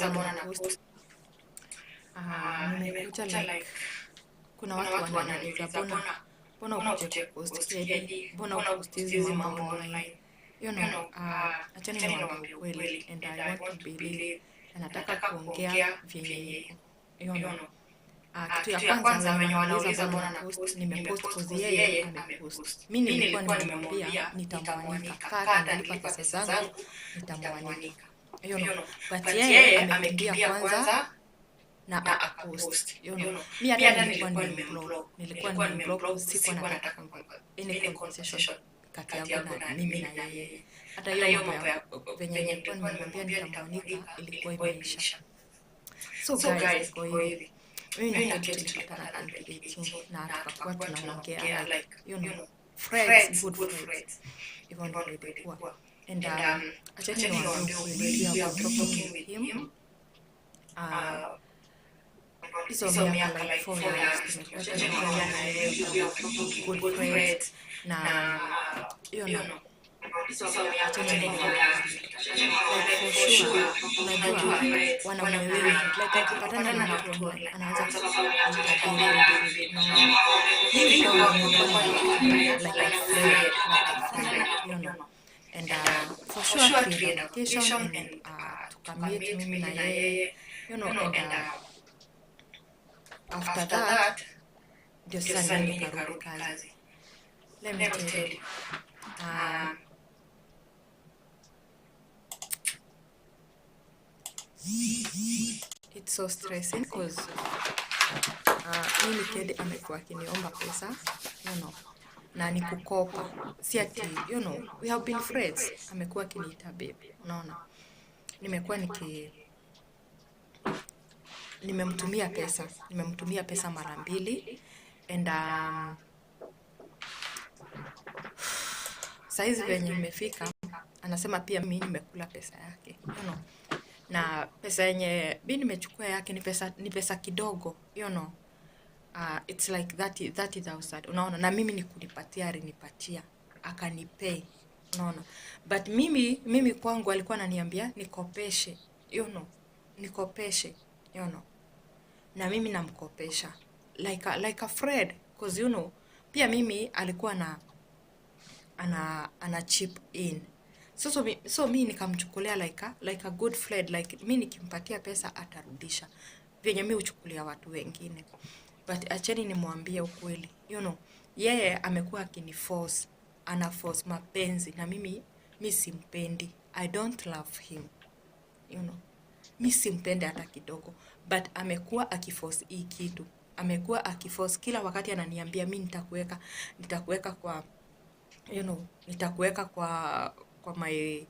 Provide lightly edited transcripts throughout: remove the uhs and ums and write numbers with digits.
Mbona na post? Nimekuja like kuna watu wananiuliza mbona ukuje kupost Kedi, mbona upost hizi mambo online? Achani niwaambie ukweli and I want to believe, na nataka kuongea vyenye iko. Kitu ya kwanza wenye wanauliza mbona na post, nimepost cause yeye amepost. Mi nilikuwa nimemwambia nitamwanika, kaa atanipa pesa zangu nitamwanika. But yeye amekimbia kwanza na akapost. Mi hata nilikuwa nimemblock, nilikuwa nimemblock, sikuwa nataka any conversation kati yangu na mimi na yeye. Hata hiyo mambo ya venye nilikuwa nimemwambia nitamwanika ilikuwa imeisha. So guys, iko hivi. Mimi na Kedi tulipatana 2018 na tukakuwa tunaongea like, friends, good friends. Hivyo ndivyo ilikuwa. And acheni niwaambie ukweli, we have been talking with him. Hizo miaka like 4 years tumekuwa tunaongea na yeye, we have been good friends na acheni niwaambie like for sure, unajua wanaume wengi like akipatana na mtu online anaanza kutabiri. Unaona, mimi kwangu nilikuwa nimekuwa like a friend, like a friend. And for sure tulienda vacation and tukameet mimi na yeye, and after that ndio sasa mimi nikarudi kazi. Let me tell you, it's so stressing cause mimi Kedi amekuwa akiniomba pesa, na ni kukopa, si ati we have been friends. Amekuwa akiniita babe, unaona, nimekuwa niki nimemtumia pesa, nimemtumia pesa mara mbili and saizi venye imefika anasema pia mimi nimekula pesa yake, na pesa yenye mi nimechukua yake ni pesa kidogo. It's like 30 30,000, unaona, na mimi ni kunipatia, alinipatia akanipay, unaona, but mimi kwangu alikuwa ananiambia nikopeshe, nikopeshe, na mimi namkopesha like a friend cause pia mimi alikuwa na ana chip in so mi nikamchukulia like a good friend, like mi nikimpatia pesa atarudisha vyenye mi huchukulia watu wengine. But acheni nimwambie ukweli, yeye amekuwa akiniforce, ana force mapenzi na mimi mi simpendi. I don't love him. Mi simpendi hata kidogo, but amekuwa akiforce hii kitu, amekuwa akiforce kila wakati, ananiambia mi nitakuweka kwa nitakuweka kwa my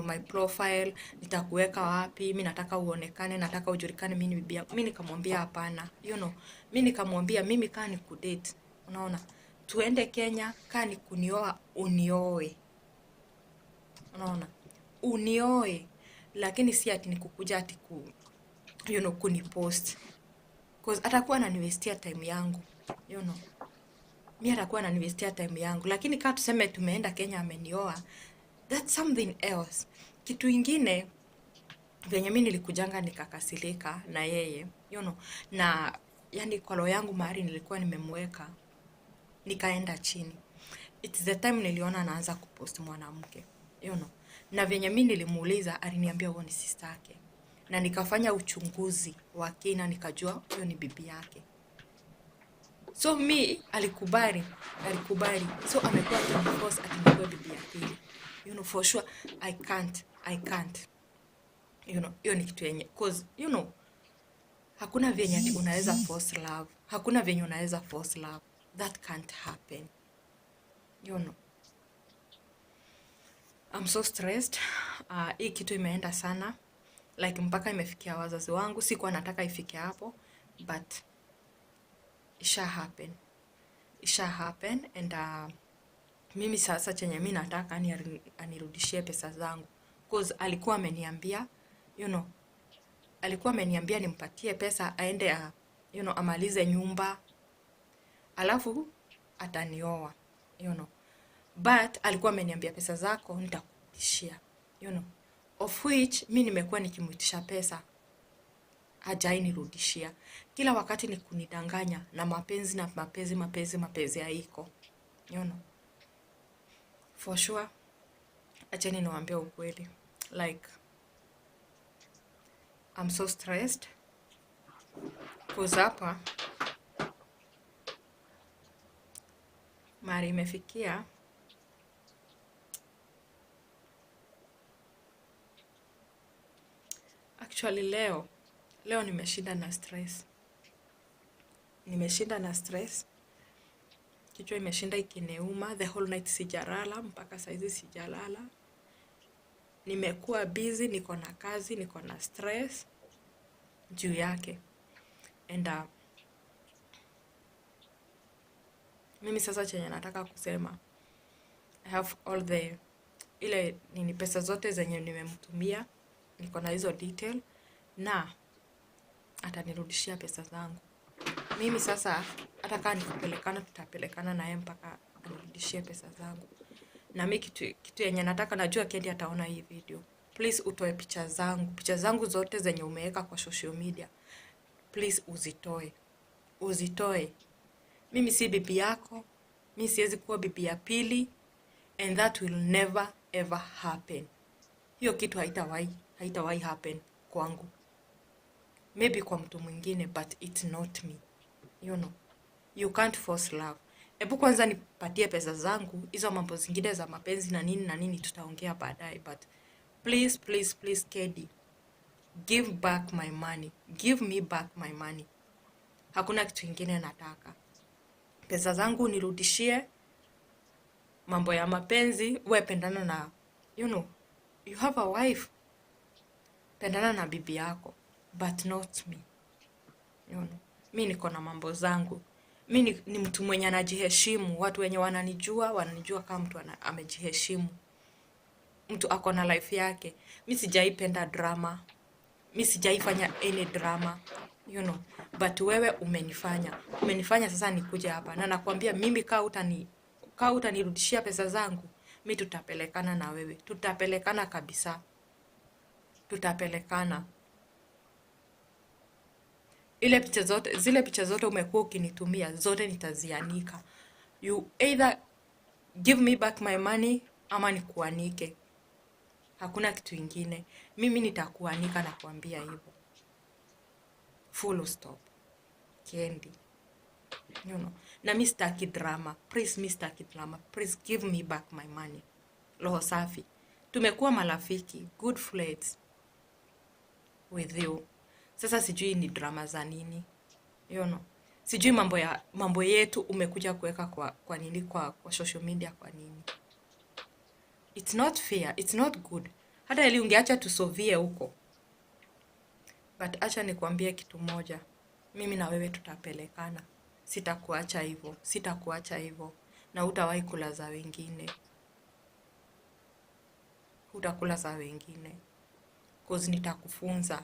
my profile, nitakuweka wapi, mi nataka uonekane, nataka ujulikane, mi ni bibi yangu. Mi nikamwambia hapana. Mi nikamwambia mimi kaa ni kudate, unaona, tuende Kenya, kaa ni kunioa unioe, unaona, unioe, lakini si ati nikukuja ati ku kunipost, cause atakuwa ananiwestia time yangu. Mi atakuwa ananiwestia time yangu, lakini kaa tuseme tumeenda Kenya amenioa, that's something else. Kitu ingine venye mi nilikujanga nikakasirika na yeye, na yani kwa roho yangu mahali nilikuwa nimemweka nikaenda chini. It's the time niliona anaanza kupost mwanamke. Na venye mi nilimuuliza aliniambia huo ni sister yake, na nikafanya uchunguzi wa kina nikajua huyo ni bibi yake. So mi alikubali, alikubali. So amekuwa akiniforce ati nikuwe bibi ya pili. For sure I can't, I can't. Hiyo ni kitu yenye cause hakuna venye ati unaweza force love. Hakuna venye unaweza force love. That can't happen. I'm so stressed. Hii kitu imeenda sana like mpaka imefikia wazazi wangu. Sikuwa nataka ifike hapo but isha happen, isha happen and mimi sasa chenye mi nataka ni anirudishie pesa zangu cause alikuwa ameniambia alikuwa ameniambia nimpatie pesa aende amalize nyumba alafu atanioa. But alikuwa ameniambia pesa zako nitakurudishia. Of which mi nimekuwa nikimuitisha pesa, hajainirudishia. Kila wakati ni kunidanganya na mapenzi na mapenzi, mapenzi, mapenzi haiko. For sure, acheni niwaambie ukweli, like, I'm so stressed, 'cause hapa mahali imefikia, actually leo nimeshinda na stress, nimeshinda na stress, kichwa imeshinda ikiniuma the whole night, sijalala mpaka saizi sijalala. Nimekuwa busy, niko na kazi, niko na stress juu yake. And mimi sasa chenye nataka kusema, I have all the ile nini, pesa zote zenye nimemtumia, niko na hizo detail na atanirudishia pesa zangu. Mimi sasa hata kama nikupelekana, tutapelekana naye mpaka anirudishie pesa zangu. Na mi kitu yenye nataka, najua Kendi ataona hii video. Please utoe picha zangu, picha zangu zote zenye umeweka kwa social media. Please uzitoe. Uzitoe. Mimi si bibi yako, mi siwezi kuwa bibi ya pili, and that will never ever happen. Hiyo kitu haitawahi happen kwangu. Maybe kwa mtu mwingine, but it's not me. You can't force love. Ebu kwanza nipatie pesa zangu, hizo mambo zingine za mapenzi na nini na nini tutaongea baadaye, but please, please, please, Kendi, give back my money. Give me back my money. Hakuna kitu ingine nataka. Pesa zangu nirudishie. Mambo ya mapenzi, we pendana na, you have a wife. Pendana na bibi yako, but not me. Mi niko na mambo zangu. Mi ni mtu mwenye anajiheshimu. Watu wenye wananijua, wananijua kama mtu amejiheshimu. Mtu ako na life yake. Mi sijaipenda drama. Mi sijaifanya any drama. But wewe umenifanya. Umenifanya sasa nikuje hapa. Na nakwambia mimi kaa utanirudishia pesa zangu, mi tutapelekana na wewe. Tutapelekana kabisa. Tutapelekana. Ile picha zote, zile picha zote umekuwa ukinitumia, zote nitazianika. You either give me back my money ama nikuanike. Hakuna kitu ingine. Mimi nitakuanika na kuambia hivyo. Full stop. Kendi. Na mi sitaki drama. Please, mi sitaki drama. Please give me back my money. Roho safi. Tumekuwa marafiki, good friends with you. Sasa sijui ni drama za nini. Sijui mambo yetu umekuja kuweka kwa nini, kwa social media kwa nini. It's not fair, it's not good. Hata ili ungeacha tusovie huko. But acha nikwambie kitu moja. Mimi na wewe tutapelekana. Sitakuacha hivyo, sitakuacha hivyo. Na hutawahi kula za wengine. Hutakula za wengine. 'Cause nitakufunza.